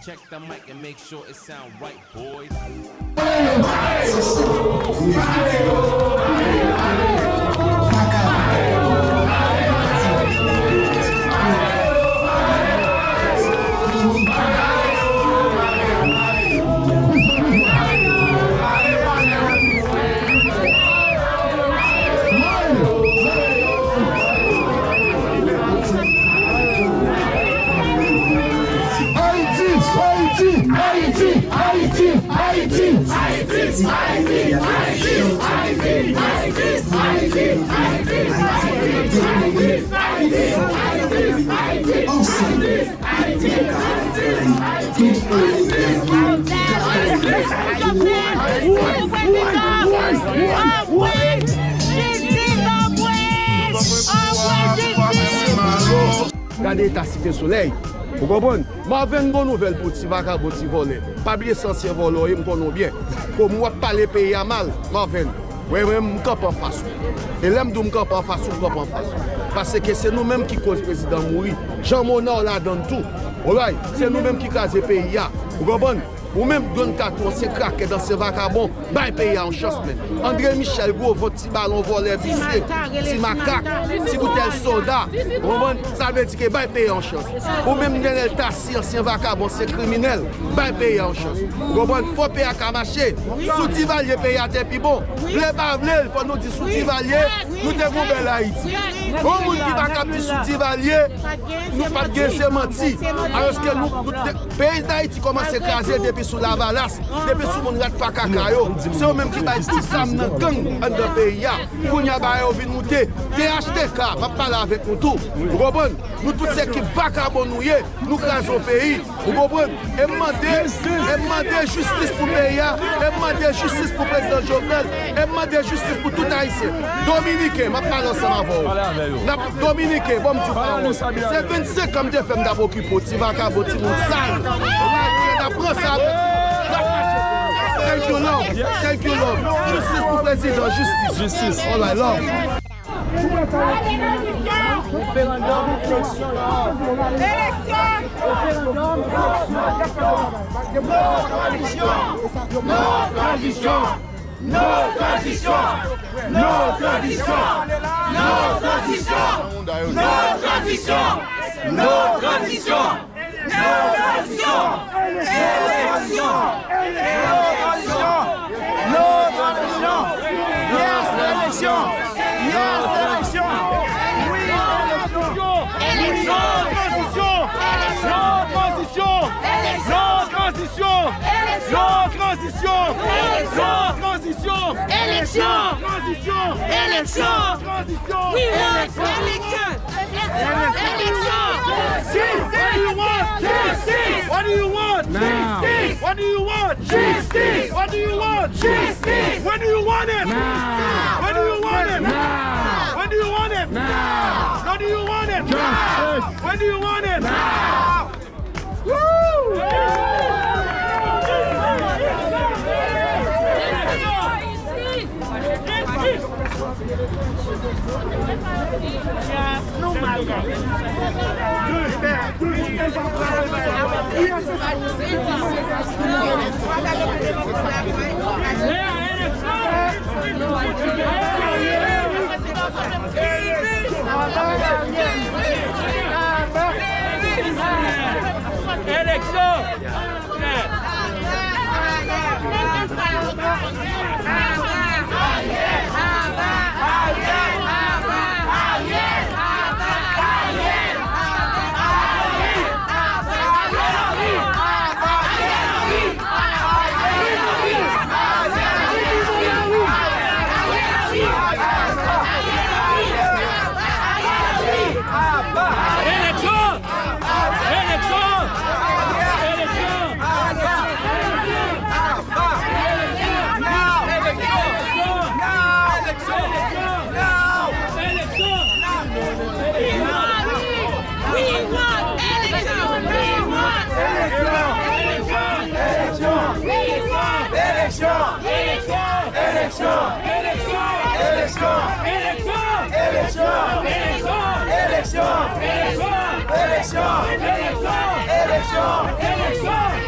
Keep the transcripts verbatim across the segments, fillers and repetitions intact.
Check the mic and make sure it sound right, boys. Gade eta Site Solèy. Ou konprann? Marven, bon nouvèl pou ti vakabon, ti vòlè. Pa bliye se ansyen vòlè w ye, m konnen w byen. Kòm w ap pale peyi a mal, Marven. Mwen menm, m kanpe anfas ou. E lè m di w m kanpe anfas ou, m kanpe anfas ou. Paske se nou menm ki koz prezidan mouri. Jan Mona w ladann tou. Olay, se nou menm ki kraze peyi a. Ou konprann? Ou menm, Don Kato, ansyen krakèt, ansyen vakabon, bay peyi a yon chans, menn. André Michel, gwo vant, ti balon, vòlè, visye, ti makak, ti boutèy soda. Ou konprann? Sa vle di ke bay peyi a yon chans. Ou menm, Nenel Cassy, ansyen vakabon, ansyen kriminèl, bay peyi a yon chans. Ou konprann? Fò peyi a ka mache. Sou Divalye, peyi a te pi bon. Vle pa vle, fò nou di sou Divalye, nou te gon bèl Ayiti. Yon moun ki pa kab di sou Divalye, nou pa t gen, se manti. Alòske nou, nou te, peyi Dayiti kòmanse kraze depi sou Lavalas, depi sou moun rat pa kaka yo. Se yo menm ki bay tout zam nan gang anndan peyi a. Kounye a bagay yo vin moute. T H T K, m ap pale avèk nou tou. Ou konprann? Nou tout se ekip vakabon nou ye. Nou kraze yon peyi. Ou konprann? E m mande, e m mande jistis pou peyi a. E m mande jistis pou prezidan Jovenel. E m mande jistis pou tout Ayisyen. Dominiken, m ap pale ansanm avè w. N ap Dominiken, bon, m di w pawòl. Se vennsenk an m te fè m t ap okipe w, ti vakabon, ti moun sal. N ap pran sa avè w. N ap mache pou nou. Thank you, Lord. Thank you, Lord. Jistis pou prezidan, jistis. Jistis. All right, Lord. Referandòm, eleksyon. Eleksyon. Referandòm, eleksyon. No transition. No transition. No transition. No transition. No transition. No transition. No transition. Eleksyon. Eleksyon. No transition. Yes, eleksyon. Yes, eleksyon. Wi, eleksyon. Eleksyon. No transition. No transition. No transition. No transition. No transition. Eleksyon. Transition. Eleksyon. Eleksyon. Transition. We want election. Election! What do you want? Justice! What do you want? Now! Justice! What do you want? Justice! What do you want? Justice! When do you want it? Now! When do you want it? Now! When do you want it? Now! When do you want it? Justice! When do you want it? Now! Eleksyon! Eleksyon! Eleksyon! Eleksyon! Eleksyon! Eleksyon! Eleksyon! We want election! We want election! We want election! We want election! Eleksyon! Eleksyon! Eleksyon! Eleksyon! Eleksyon! Eleksyon! Eleksyon! Eleksyon! Eleksyon!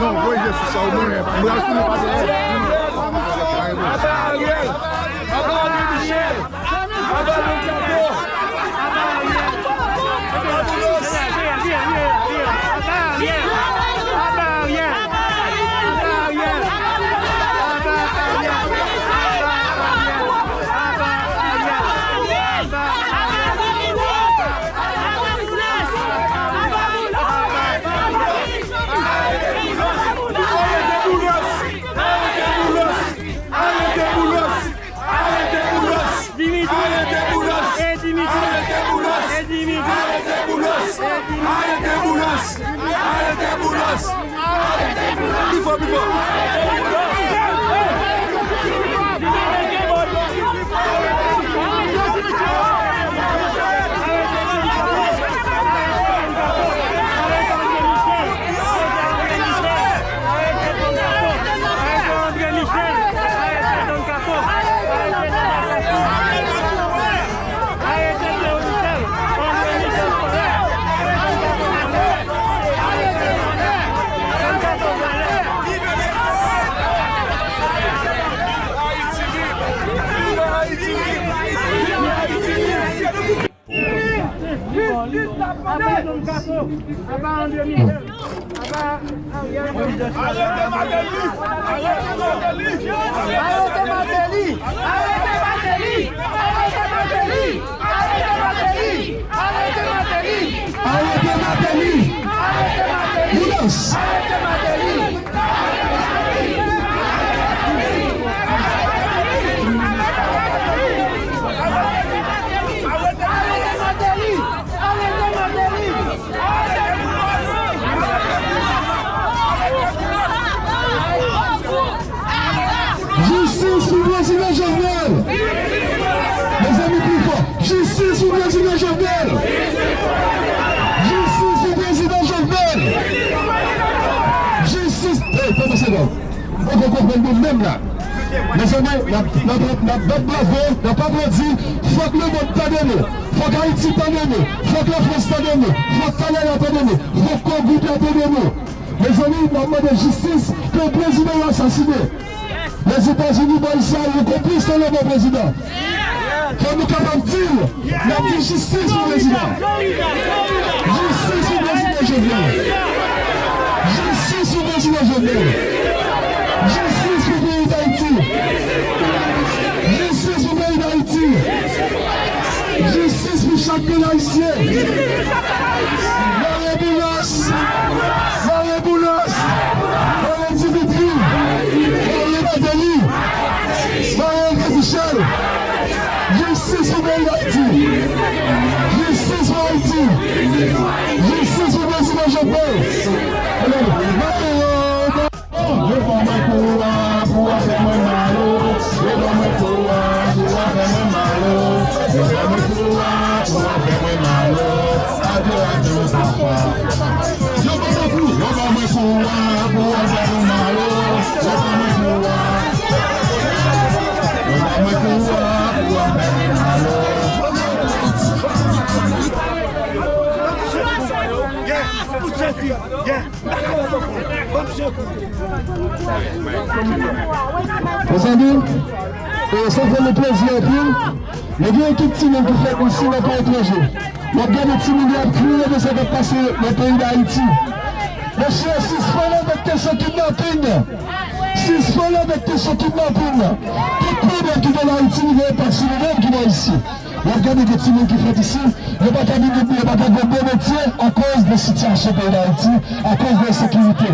Non, voye sou sa, ou mwen, mwen al fini pa dèyè. Aba Ariel! Aba André Michel! Aba Don Kato! Aba Boulos! Apa Don Kato, apa André Michel, apa Ariel Henry. Arete Martelly! Arete Martelly! Arete Martelly! Arete Martelly! Arete Martelly! Arete Martelly! Arete Martelly! Silans! Arete Martelly! Arete Martelly! Arete Martelly! Jistis pou prezidan Jovenel! Mezanmi, pli fò! Jistis pou prezidan Jovenel! Jistis pou prezidan Jovenel! Jistis! Hey, tann yon segonn. Mwen poko konprann nou menm la. Mezanmi, n ap, n ap, n ap bat bravo, n ap aplodi. Fòk lemonn tande nou. Fòk Ayiti tande nou. Fòk Lafrans tande nou. Fòk Kanada tande nou. Fòk Kò Gwoup la tande nou. Mezanmi, n ap mande jistis pou prezidan yo asasinen. Lèzetazini, bò isi a, yo konplis nan lanmò prezidan. Fò nou kapab di l, n ap di jistis pou prezidan. Jistis pou prezidan Jovenel. Jistis pou prezidan Jovenel. Jistis pou peyi Dayiti. Jistis pou peyi Dayiti. Jistis pou chak grenn ayisyen. Mare Boulos! Mare Boulos! Mare Dimitri! Mare Martelly! Mare André Michel! Jistis pou peyi Dayiti! Jistis pou Ayiti! Jistis pou prezidan Jovenel! Mare yo! Yo ban mwen kou a, kou a fè mwen mal o. Yo ban mwen kou a, kou a fè mwen mal o. Yo ban mwen kou a, kou a fè mwen mal o. Adye, adye, papa. Yo ban mwen kou, yo ban mwen kou a, kou a fè mwen mal o. Yo ban mwen kou a. Yo ban mwen kou a, kou a fè mwen mal o. Yeah, put your feet. Yeah. Mezanmi, e, sa fè nou plezi anpil. Men gen yon ekip timoun ki fèt isi nan peyi etranje. W ap gade timoun yo ap kriye de sa k ap pase nan peyi Dayiti. Mesye, sispann avèk kesyon kidnaping. Sispann avèk kesyon kidnaping. Tout pwoblèm ki gen Ayiti, li gen enpak sou nou menm ki nan isi. W ap gade gen timoun ki fèt isi, yo pa ka vin, yo pa ka gen bon metye akoz de sitiyasyon peyi Dayiti, akoz de ensekirite.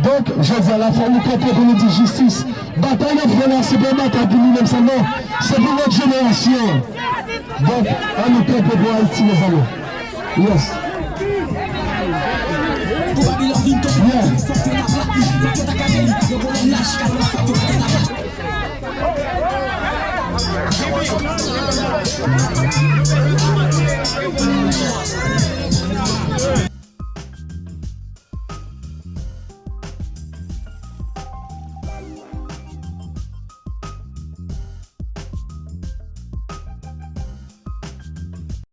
Donk, jodi a la, fò nou kanpe pou nou di jistis. Batay n ap fè la, se pa yon batay pou nou menm sèlman, se pou lòt jenerasyon. Donk, ann nou kanpe pou Ayiti, mezanmi. Yes. Yeah.